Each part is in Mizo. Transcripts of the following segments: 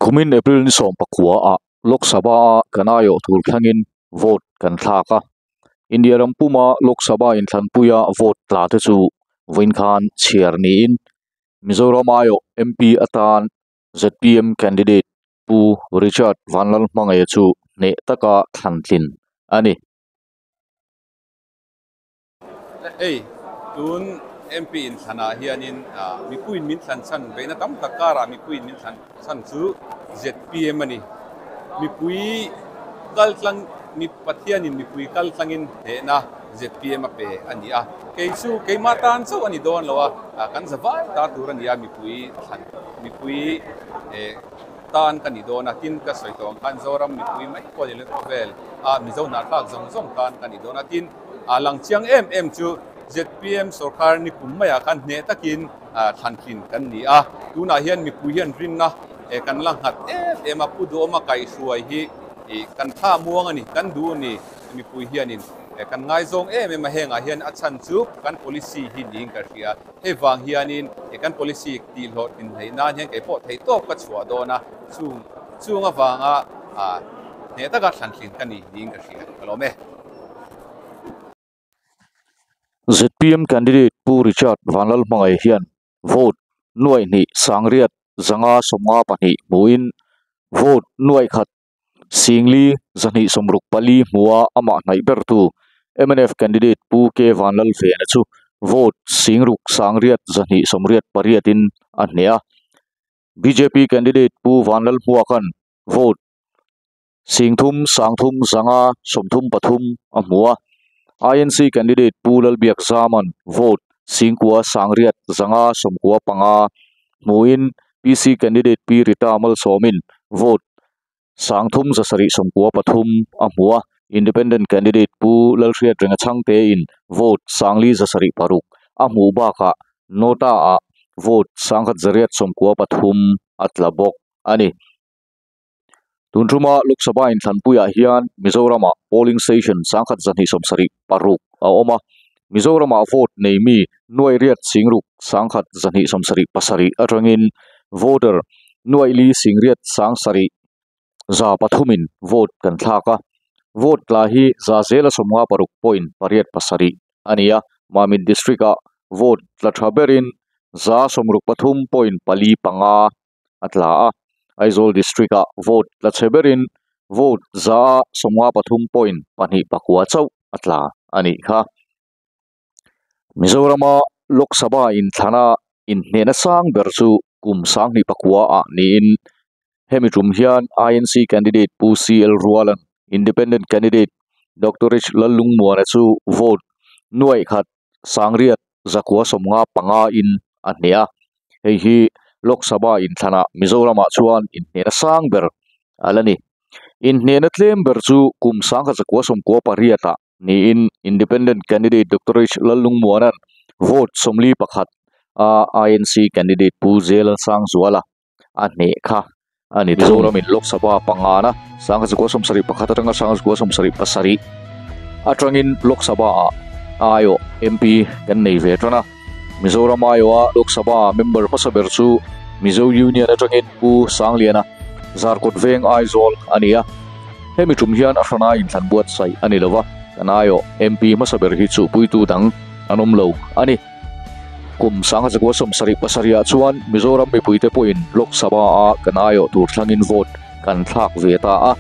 Kumin April ni 19 ah Lok Sabha a kan aiawh tur thlangin vote kan thlak a. India ram puma Lok Sabha inthlanpuia vote tla te chu vawiin khan chhiar niin Mizoram aiawh MP atan zpm candidate Pu Richard Vanlalhmangaia chu hneh taka thlantlin a ni. Hei, tun MP inthlanah hianin mipuiin min thlan chhan beihna tam tak karah mipuiin min thlan chhan chu zpm a ni. Mipui kal tlang, mi Pathianin mipui kal tlangin hnehna zpm a pe a ni a. Kei chu keimah tan chauh a ni dawn lo a, kan za vai ta tur a ni a, mipui thlan, mipui tan ka ni dawn a, tin ka sawi tawh ang khan Zoram mipui mai pawh a ni lo khawvel a Mizo hnahthlak zawng zawng tan ka ni dawn a, tin a lang chiang em em chu zpm sorkar ni kum maiah khan hneh takin thlantlin kan ni a, tunah hian mipui hian rinna kan la nghat em em a, Pu Duhawma kaihhruai hi kan tha muang a ni, kan duh a ni mipui hianin kan ngaizawng em em a, hengah hian a chhan chu kan policy hi niin ka hria. Hei vang hianin he kan policy tih hlawhtlin hleih nan hian kei pawh theih tawp ka chhuah dawn a, chung chung avanga hneh taka thlantlin ka ni niin ka hria. Ka lawm e. Zpm candidate Pu Richard Vanlalhmangaih hian vote nuaihnih sangriat zanga sawmnga pahnih hmuhin vote nuaihkhat Singli 264 hmua amah hnaih bertu mnf candidate Pu K Vanlalvena chu vote singruk sangriat 288 in a hneh a. Bjp candidate Pu Vanlalhmuaka'n vote singthum sangthum zanga 33 a hmu a. INC candidate Pu Lalbiakzama'n vote singkua sangriat zanga 95 hmuin PC candidate Pi Rita Malsawmin vote sangthum zasarih 93 a hmu a. Independent candidate Pu Lalhriat Renga Chhangtein vote sangli zasarih paruk a hmuh bakah Nota ah vote sangkhat zariat 93 a tla bawk a ni. Tun thuma Lok Sabha inthlanpuiah hian Mizoramah polling station sangkhat 276 a awm a. Mizoramah vote nei mi nuai riat singruk sangkhat 277 atangin voter nuai li singriat sangsarih za pathumin vote kan thlak a. Vote tla hi za zela 56 point pariat pasarih a ni a. Mamit district ah vote tla tha berin za 63 point pali panga a tla a. Aizawl district ah vote tla chhe berin vote za 53 point pahnih pakua chauh a tla a nih kha. Mizorama Lok Sabha inthlana inhnehna sang ber chu kum sanghnih pakua ah niin hemi tum hian INC candidate Pu CL Rualan Independent candidate Dr. H Lallungmuana chu vote nuai khat sangriat zakua 95 in a hneh a. Hei hi Lok Sabha inthlana Mizoramah chuan inhnehna sang ber a la ni. Inhnehna tlem ber chu kum sangkhat zakua 98 ah niin Independent candidate Dr. H Lallungmuanan vote 41 a INC candidate Pu Zelalsangzuala a hneh kha a ni. Mizoramin Lok Sabha pangana sangkhat zakua 71 atanga sangkhat zakua 77 atangin Lok Sabha ah aiawh MP kan nei ve tan a. Mizoram aiawha Lok Sabha member hmasa ber chu Mizo Union atangin Pu Sangliana Zarkawt Veng Aizawl a ni a. Hemi tum hian a hrana inthlan buatsaih a ni lova, kan aiawh MP hmasa ber hi chu puitu dang an awm lo a ni. Kum sangkhat zakua 77 ah chuan Mizoram mipuite pawhin Lok Sabha a kan aiawh tur thlangin vote kan thlak ve ta a.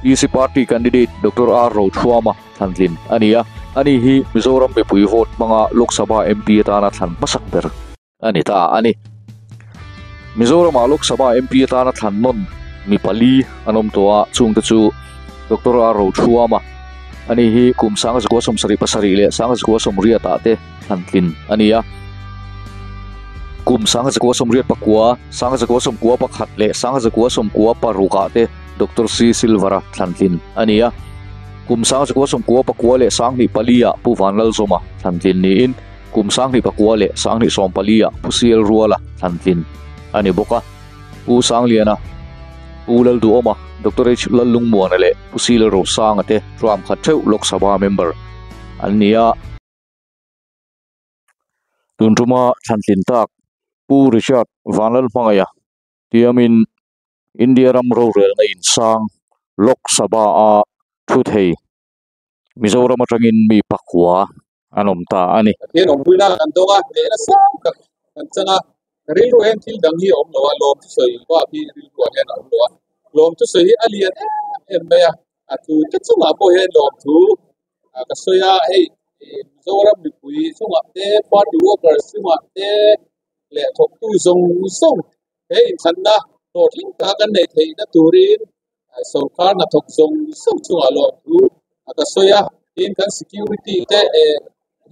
PC Party candidate Dr. R Rothuama thlantlin a ni a. Ani hi Mizoram mipui vote hmanga Lok Sabha MP atana thlan hmasak ber a ni ta a ni. Mizoramah Lok Sabha MP atana thlan nawn mi pali an awm tawh a, chungte chu Dr. R Rothuama ani hi kum sangkhat zakua 77 leh sangkhat zakua 80 ah te thlantlin a ni a. Kum sangkhat zakua 89, sangkhat zakua 91 leh sangkhat zakua 96 ah te Dr. C Silvera thlantlin a ni a. Kum sangkhat zakua 94 leh sanghnih pali ah Pu Vanlalzawma thlantlin niin kum sanghnih pakua leh sanghnih sawm pali ah Pu CL Ruala thlantlin a ni bawk a. Pu Sangliana, Pu Lalduhawma, Dr. H Lallungmuana leh Pu C Lalrosanga te ram khat theuh Lok Sabha member an ni a. Tun tuma thlantlin tak Pu Richard Vanlalhmangaia tiamin. India ram rorelna insang Lok Sabha a thu thei Mizoram atangin mi pakua an awm ta a ni. Pathian awmpuina kan dawng a, hnehna sang tak kan chang a, rilru hian thil dang hi a awm lo a, lawm thusawi bak hi rilru ah hian a awm lo a, lawm thusawi hi a lian em em mai a, a thu te chungah pawh hian lawmthu ka sawi a, hei Mizoram mipui chungah te, party workers chungah te leh thawktu zawng zawng he inthlanna hlawhtling taka kan neih theihna turin Sorkar hnathawk zawng zawng chungah lawmthu a ka sawi a, tin kan security te eh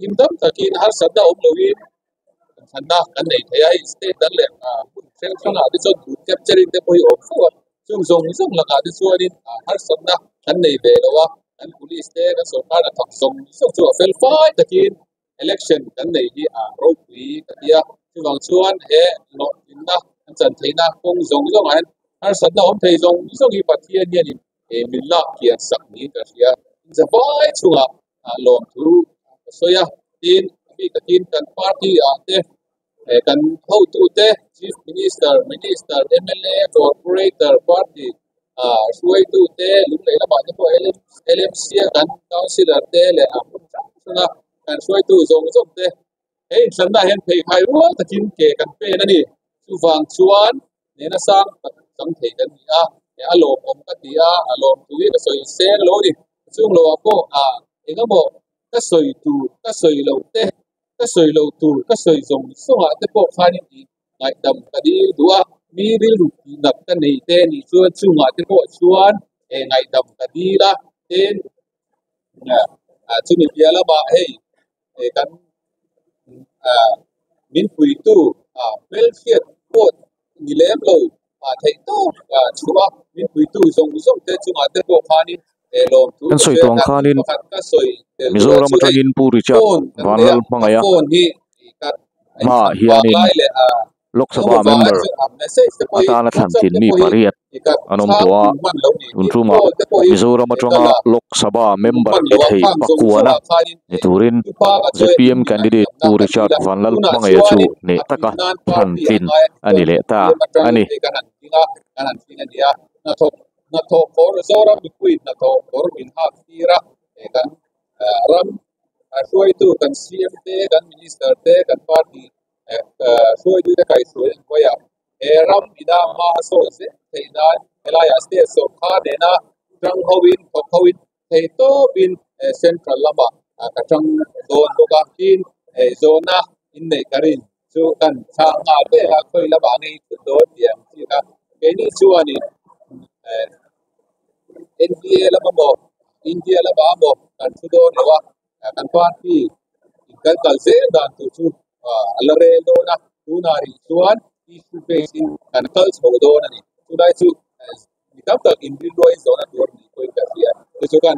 him dam takin harsatna awm loin inthlanna kan nei thei a, hei state dang leh hmun hrang hrangah te chuan booth capturing te pawh hi a awm fo a, chung zawng zawng lakah te chuanin harsatna kan nei ve lo a, kan police te kan sorkar hnathawk zawng zawng chungah fel fai takin election kan nei hi a ropui ka ti a, chuvang chuan he hlawhtlinna an chan theihna kawng zawng zawngah hian harsatna awm thei zawng zawng hi Pathian hianin eh min lak kian sak niin ka hria. Zavai chungah lawmthu ka sawi a, tin a bik takin kan party ah te eh kan hotute Chief Minister, Minister, mla, Corporator, party ah hruaitute lunglei lamah te pawh LMC a kan councillor te leh a hmun hrang hranga kan hruaitu zawng zawng te he inthlanna hian pheikhai rual takin ke kan pen a ni. Chuvang chuan nena sang tak chang thei kan ni a, a lawmawm ka ti a, a lawmthu hi ka sawi seng lo a ni. Chung lohah pawh ah engemaw ka sawi tur ka sawi loh te ka sawi loh tur ka sawi zawng zawngah te pawh khanin ih ngaihdam ka dil duh a, mi rilru tihnak ka nei te nih chuan chungah te pawh chuan eh ngaihdam ka dil a, tin chumi piah lamah hei eh kan ah min puitu ah hmelhriat pawh ni lem lo ah theih tawp ah chhuah a, min puitu zawng zawng te chungah te pawh khanin eh lawmthu Kan ka sawi sawi a, tawh ang khanin pakhat ka sawi tel duh a Mizoram chu hei atangin Pu Richard phone kan nei a, Vanlal a hmangaih a phone hi hmaah hianin Lok Sabha member atana thlan tlin mi pariat an awm tawh a, tun tumah Mizoram atanga Lok Sabha member ni thei pakuana ni turin zpm candidate Pu Richard Vanlalhmangaia chu hneh taka thlan tlin a ni leh ta a ni. Hruaitu kan CM te, kan Minister te, kan party hruaitu te kaihhruai an hawi a. He ram ina hma a sawi zel theih nan helaiah state sawrkar nena tang hoin, thawk hoin thei tawpin central lamah ka tang dawn bawk a. Tin, zawhna inneih ka rin chu kan chhang nghal vel a, khawi lamah ngei thut dawn tih ang chi kha. Keini chuanin NDA lama maw, India lama maw kan thu dawn lo a, kan party in kan kal zel dan tur chu a la rel dawn a, tunah rih chuan issue base in kan kal chho dawn a ni. Chulai chu mi tam tak inrinruai zawhna tur a ni pawhin ka hria, chu chu kan.